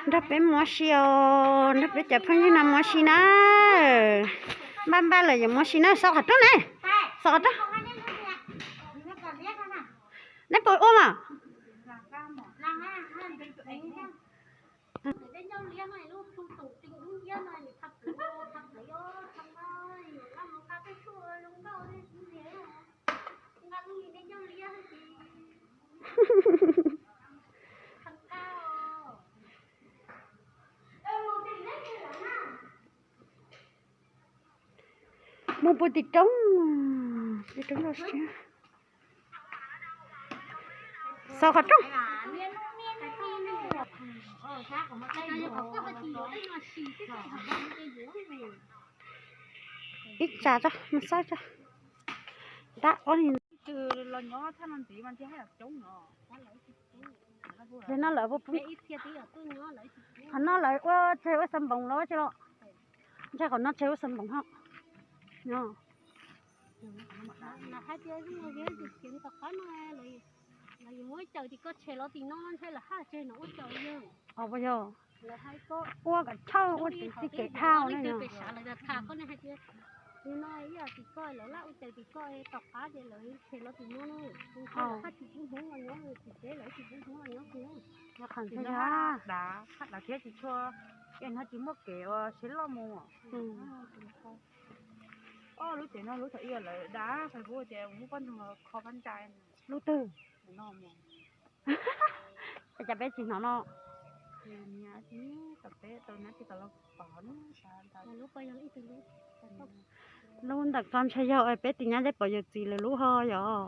Nrog peb mus ua si os, nrog peb cov phooj ywg no mus ua si na. Npaj npaj lawm yuav mus ua si na, xauv qhov rooj ne, xauv qhov rooj. Neb puas ua mas? Mus puag tim roob, tim roob loj siab. Xauv qhov rooj. Ib tsam tso, mus xauj tso. Tab ob li. Li no lawv, qhov no lawv ua tseg ua xav npoos los tsis los? Ntshai qhov no tseg ua xav npoos hos. Lawv hais tias zoo li tus ceev tom qab no, lawv yuav muab caws tim koj tshem los tim no, ntshai lawv haj tseg no ua caws yog. Os, puas yog? Lawv hais koj ua kom tshawj ua tim txij kev dhau ne yog. Pem sav lawv tham koj ne hais tias tus no ib yam tim koj lawv laj ua caws tim koj tom qab ces lawv tshem los tim no na. Tus ntshai lawv haj tsis pub Hmoob los nyob, tsis peb lawv tsis pub Hmoob los nyob kiag. Yog qhov ntshai yog dav, dav thiab tsis tshua, es no tsis muaj kev ua siab loj mus. Ob lub tsev no lub thaum ub lawv dav Facebook tias muab poj ntxoog kho pab ntsais. Lub twg? Cas peb tsis hnov no. Peb tau nyab tsis tau los pom lub ntawm ko ntshai yog peb tus nyab deb pom yawm txiv lawv lub ho yog.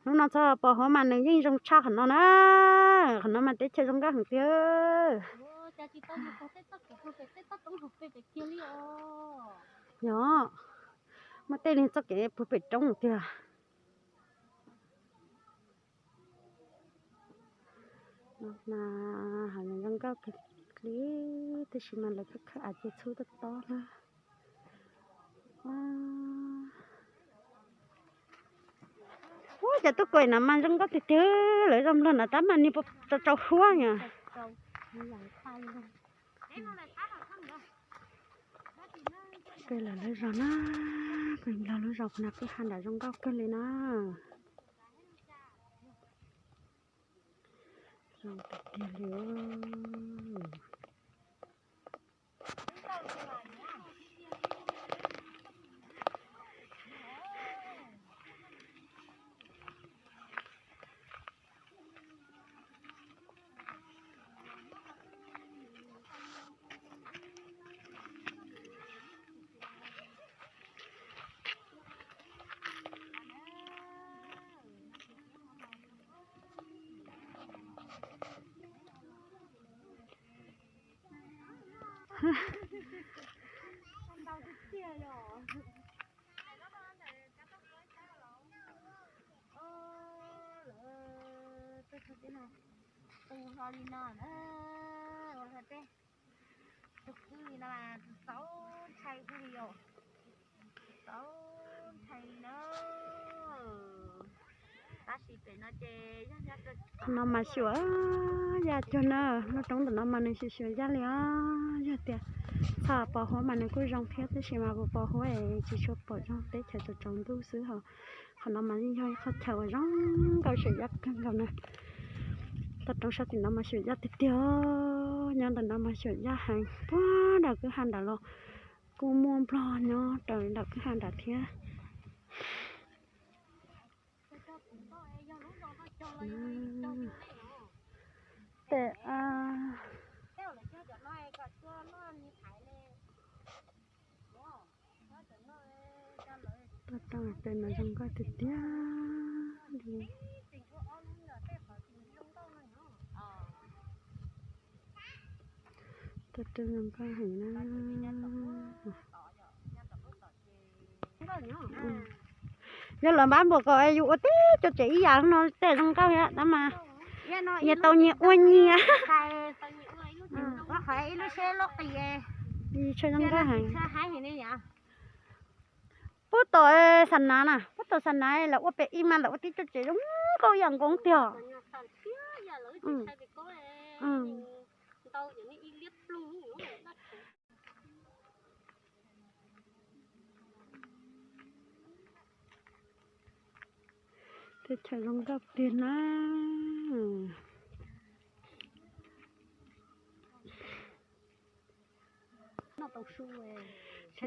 Hnub no txog pos huab mas nws yeej zoo tshaj qhov no na. Qhov no mas teb chaws zoo nkauj heev tiag. Yog, muaj tej li txoj kev puag pem roob tiag. Mas hais zoo nkauj kawg li, tab sis mas lawv khawb khawb av ces txhub tob tob na. Ua cas tuaj kuj no mas zoo nkauj tiag tiag, lawv zoo nplog no tab mas nws puas tau huab yom. Peb los lub zos na, peb los lub zos no peb ha nram zoo nkauj kawg li na. Zoo tiag tiag li. Tus kwv li no mas txaus ntshai kawg li os. Txaus ntshai li na. Tab sis pem no ces yog nyob rau qhov no mas xyuam yaj cuag na, lub roob ntawm no mas nws xyuam xyuam yaj li os. Yog tias txog pos huab mas nws kuj zoo thiab, tab sis mas pos huab es tsis tshua pom zoo, teb chaws tsaus tsaus ntuj xwb hos. Qhov no mas yeej yog ib qhov chaw uas zoo nkauj xyuam yaj kawg nkaus na. Toj roob sab tim no mas xyuam yaj tiag tiag, nyob ntawm no mas xyuam yaj heev. Puag nram kwj ha nram los kuj muaj nplog nyob raws nram kwj ha nram thiab. Tes, toj roob pem no zoo nkauj tiag tiag li. Toj roob zoo nkauj heev na. Yog lawv npab npuas kom yus ua tib co tsev ib yam no tej zoo nkauj thiab tab mas nyias tau nyias ua nyias. Ib lub seb lub qis, zoo nkauj heev. Pub tom xa nav na, pub tom xa nav los ua pem ib mas ntawm ua tib tsob tsev zoo nkauj ib yam nkoos tiag. Teb chaws zoo nkauj tiag na.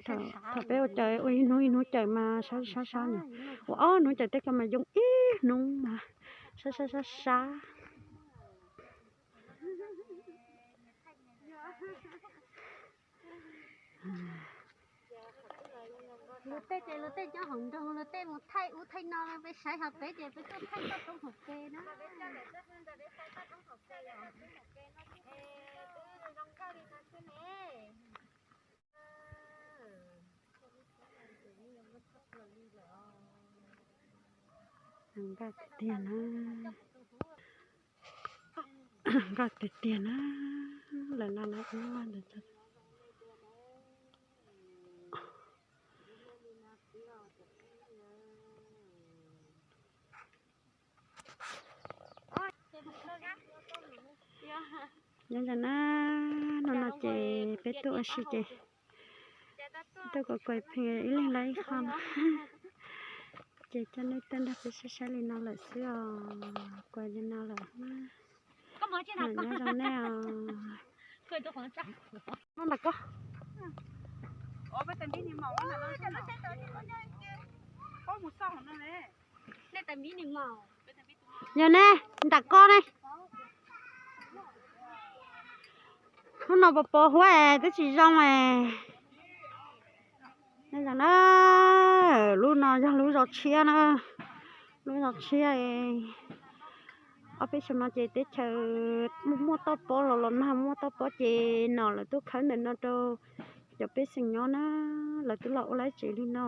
Thaum peb ua cas ua ib hnub ib hnub cas mas sab sab sab na, ua ob hnub cas tej ko mas yoo ib hnub mas sab sab sab sab. Luag tej ces luag tej nyob hauv nroog, luag tej mus thaij ub thaij no, peb saib hauv peb ces peb tuaj thaij toj roob hauv pes na. Nkauj tiag tiag na, nkauj tiag tiag na, lawv no lawv ua ntawd. Nyob zoo na, hnub no ces peb tuaj ua si ces tuaj kuav kuav pheej ib leeg lawv ib qho na. Ces coj nej tuaj nrog peb saib saib li no lawm xwb os, kuav li no lawm. Nyob zoo nej os. Nyob nram ko. Yog ne, nram ko ne. Hnub no pos pos huab es twb tsis zoo es. Nyob zoo na, lub no yog lub zos tshiab na, lub zos tshiab. Ob peb xyoo no ces teb chaws muaj muaj toj pob los los nag muaj toj pob ces nom lawv tuaj khawb ntawm no rau cov pej xeem nyob na, lawv twb los ua lawv tsev li no,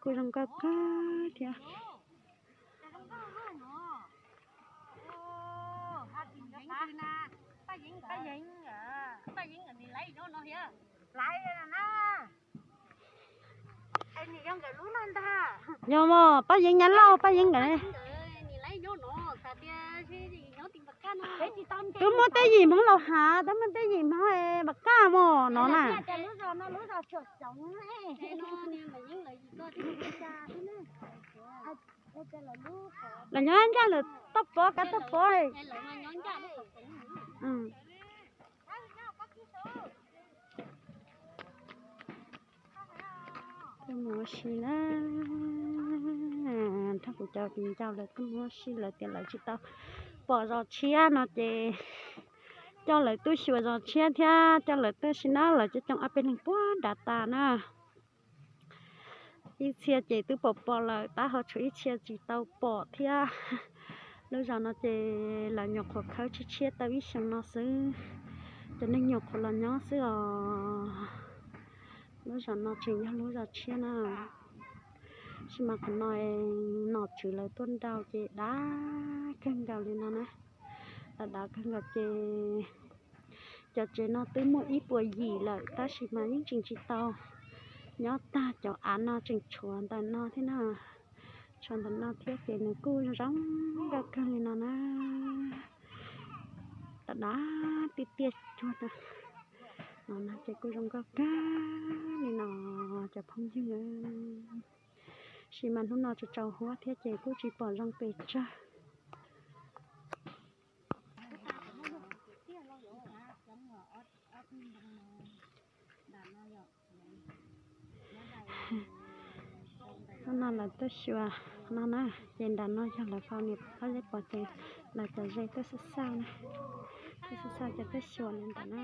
kuj zoo nkauj kawg thiab. Yog mos, Paj Yeeb nyab loj, Paj Yeeb nkawd. Twb muab Teb Yim Hmoob Laus Hav, twb muab Teb Yim Hmoob Npam Kaj mos no na. Lawv nyob ncaj lawm toj pob kab toj pob. Tuaj mus ua si na, nrog kuv cov viv ncaus lawv tuaj mus ua si, lawv tias lawv tsis tau pom zos tshiab no ces coj lawv tuaj xyuas zos tshiab thiab coj lawv tuaj si na, lawv coob coob ob peb leeg puag nrad tas na. Ib txhia ces twb pom pom lawm tab ho tshuav ib txhia tsis tau pom thiab. Lub zos no ces lawv nyuam qhuav khawb tshiab tshiab tau ib xyoo no xwb, cov neeg nyuam qhuav los nyob xwb os. Lub zos no tseem yog lub zos tshiab na, tab sis mas qhov no nom tswv lawv tuaj nrau ces dav kawg nkaus li no na. Dav dav kawg nkaus ces cov tsev no twb muaj ib puas yim lawm tab sis mas yeej tseem tsis tau nyob tag, cov av no tseem tshuav ntawm no thiab na. Tshuav ntawm no thiab ces nws kuj zoo nkauj kawg li no na. Dav dav tiag tiag cuag no, no ces kuj zoo nkauj kawg li no cov phooj ywg. Tab sis mas hnub no tsaus tsaus huab thiab ces kuj tsis pom zoo pes tsawg. Hnub no lawv tuaj xyuas no na, ces nram no yog lawv faus niam pog zeb pos ces lawv cov ze tuaj xauj xauj na, tuaj xauj xauj ces tuaj xyuas li ntawd na.